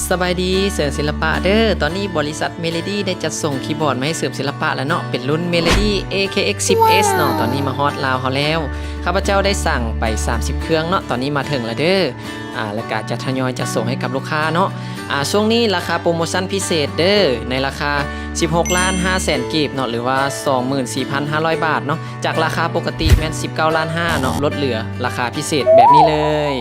ສະບາຍດີ ເສີມສິລະປະເດີ. ຕອນນີ້ບໍລິສັດເມໂລດີ້ໄດ້ຈັດສົ່ງຄີບອດມາໃຫ້ເສີມສິລະປະແລ້ວເນາະ, ເປັນລຸ້ນເມໂລດີ້ ເອ ເຄ ເອັກ ສິບເອັດ ເນາະ. ວ້າວ ຕອນນີ້ມາຮອດລາວເຮົາແລ້ວ. ຂ້າພະເຈົ້າໄດ້ສັ່ງໄປສາມສິບເຄື່ອງເນາະ, ຕອນນີ້ມາເຖິງແລ້ວເດີ. ອ່າ ແລ້ວກະຈະທະຍອຍຈັດສົ່ງໃຫ້ກັບລູກຄ້າເນາະ. ອ່າ ຊ່ວງນີ້ລາຄາໂປຣໂມຊັນພິເສດເດີ, ໃນລາຄາສິບຫົກລ້ານຫ້າແສນກີບເນາະ ຫຼືວ່າສອງໝື່ນສີ່ພັນຫ້າຮ້ອຍບາດເນາະ, ຈາກລາຄາປົກກະຕິແມ່ນສິບເກົ້າລ້ານຫ້າເນາະ, ລົດເຫຼືອລາຄາພິເສດແບບນີ້ເລີຍ.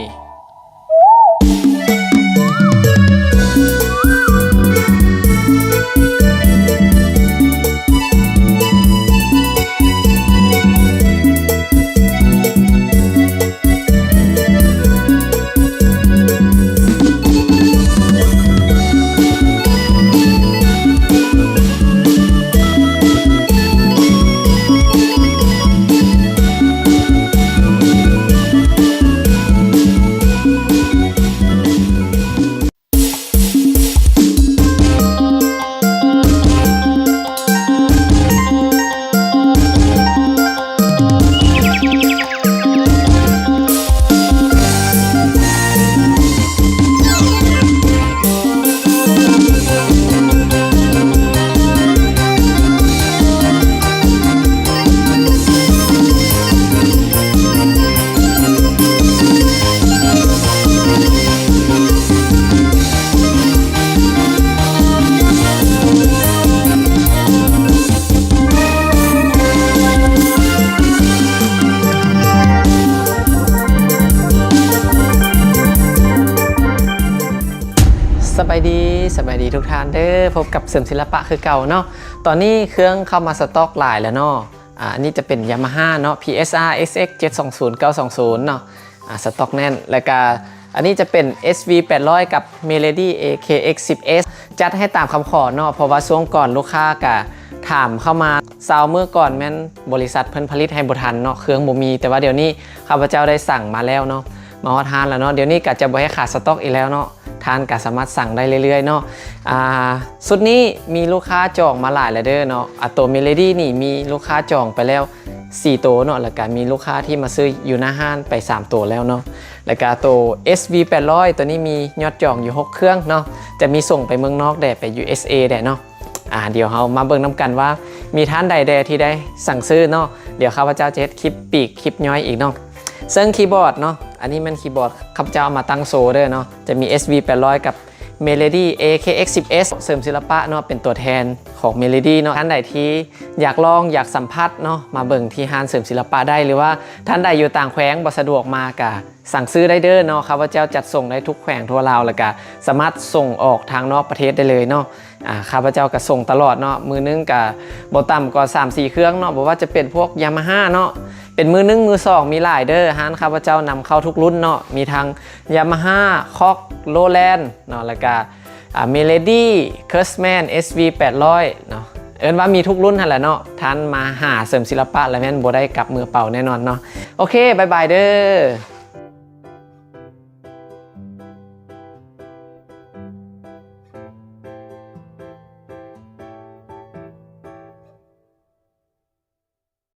ສະບາຍດີ ສະບາຍດີທຸກທ່ານເດີ, ພົບກັບເສີມສິລະປະຄືເກົ່າເນາະ. ຕອນນີ້ເຄື່ອງເຂົ້າມາສະຕັອກຫຼາຍແລ້ວເນາະ. ອ່າ ອັນນີ້ຈະເປັນ Yamaha ເນາະ ພີເອັສອາ ເອັກເອັກ ເຈັດສອງສູນ ເກົ້າສອງສູນ ເນາະ. ອ່າ ສະຕັອກແໜ້ນ ແລ້ວກະອັນນີ້ຈະເປັນ ເອສວີ ແປດຮ້ອຍ ກັບ Melody ເອ ເຄ ເອັກ ສິບເອັດ ຈັດໃຫ້ຕາມຄຳຂໍເນາະ, ເພາະວ່າຊ່ວງກ່ອນລູກຄ້າກະຖາມເຂົ້າມາ ຊາວມື້ກ່ອນແມ່ນບໍລິສັດເພິ່ນຜະລິດໃຫ້ບໍ່ທັນເນາະ, ເຄື່ອງບໍ່ມີ. ແຕ່ວ່າດຽວນີ້ຂ້າພະເຈົ້າໄດ້ສັ່ງມາແລ້ວເນາະ, ມາຮອດຮ້ານແລ້ວເນາະ. ດຽວນີ້ກະຈະບໍ່ໃຫ້ຂາດສະຕັອກອີກແລ້ວເນາະ, ທ່ານກະສາມາດສັ່ງໄດ້ເລື້ອຍໆເນາະ. ອ່າ ຊຸດນີ້ມີລູກຄ້າຈອງມາຫຼາຍແລ້ວເດີເນາະ. ອ່າ ໂຕ Melody ນີ້ມີລູກຄ້າຈອງໄປແລ້ວສີ່ໂຕເນາະ, ແລ້ວກະມີລູກຄ້າທີ່ມາຊື້ຢູ່ໜ້າຮ້ານໄປສາມໂຕແລ້ວເນາະ. ແລ້ວກະໂຕ ເອສວີ ແປດຮ້ອຍ ໂຕນີ້ມີຍອດຈອງຢູ່ຫົກເຄື່ອງເນາະ, ຈະມີສົ່ງໄປເມືອງນອກແດ່ ໄປ ຢູ ເອສ ເອ ແດ່ເນາະ. ອ່າ ດຽວເຮົາມາເບິ່ງນຳກັນວ່າມີທ່ານໃດແດ່ທີ່ໄດ້ສັ່ງຊື້ເນາະ. ດຽວຂ້າພະເຈົ້າຈະເຮັດຄລິບປີກຄລິບຍ່ອຍອີກເນາະ. ເຊິ່ງຄີບອດເນາະ, ອັນນີ້ແມ່ນຄີບອດ ຂ້າພະເຈົ້າເອົາມາຕັ້ງໂຊເດີເນາະ, ຈະມີ ເອສວີ ແປດຮ້ອຍ ກັບ Melody ເອ ເຄ ເອັກ ສິບເອັດ ເສີມສິລະປະເນາະ, ເປັນຕົວແທນຂອງ Melody ເນາະ. ທ່ານໃດທີ່ຢາກລອງ ຢາກສຳຜັດເນາະ, ມາເບິ່ງທີ່ຮ້ານເສີມສິລະປະໄດ້, ຫຼືວ່າທ່ານໃດຢູ່ຕ່າງແຂວງບໍ່ສະດວກມາກະ ສັ່ງຊື້ໄດ້ເດີເນາະ. ຂ້າພະເຈົ້າຈັດສົ່ງໄດ້ທຸກແຂວງທົ່ວລາວ ແລ້ວກະສາມາດສົ່ງອອກທາງນອກປະເທດໄດ້ເລີຍເນາະ. ອ່າ ຂ້າພະເຈົ້າກະສົ່ງຕະຫຼອດເນາະ, ມື້ໜຶ່ງກະບໍ່ຕ່ຳກວ່າສາມສີ່ເຄື່ອງເນາະ, ບໍ່ວ່າຈະເປັນພວກ Yamaha ເນາະ, ເປັນມືໜຶ່ງມືສອງມີຫຼາຍເດີ. ຮ້ານຂ້າພະເຈົ້ານຳເຂົ້າທຸກລຸ້ນເນາະ, ມີທັງ Yamaha, Korg, Roland ເນາະ, ແລ້ວກະ ອ່າ Melody, Kurtzman, ເອສວີ ແປດຮ້ອຍ ເນາະ, ເອີ້ນວ່າມີທຸກລຸ້ນຫັ້ນແຫຼະເນາະ. ທ່ານມາຫາເສີມສິລະປະລະແມ່ນບໍ່ໄດ້ກັບມືເປົ່າແນ່ນອນເນາະ. ໂອເຄ ບາຍບາຍເດີ.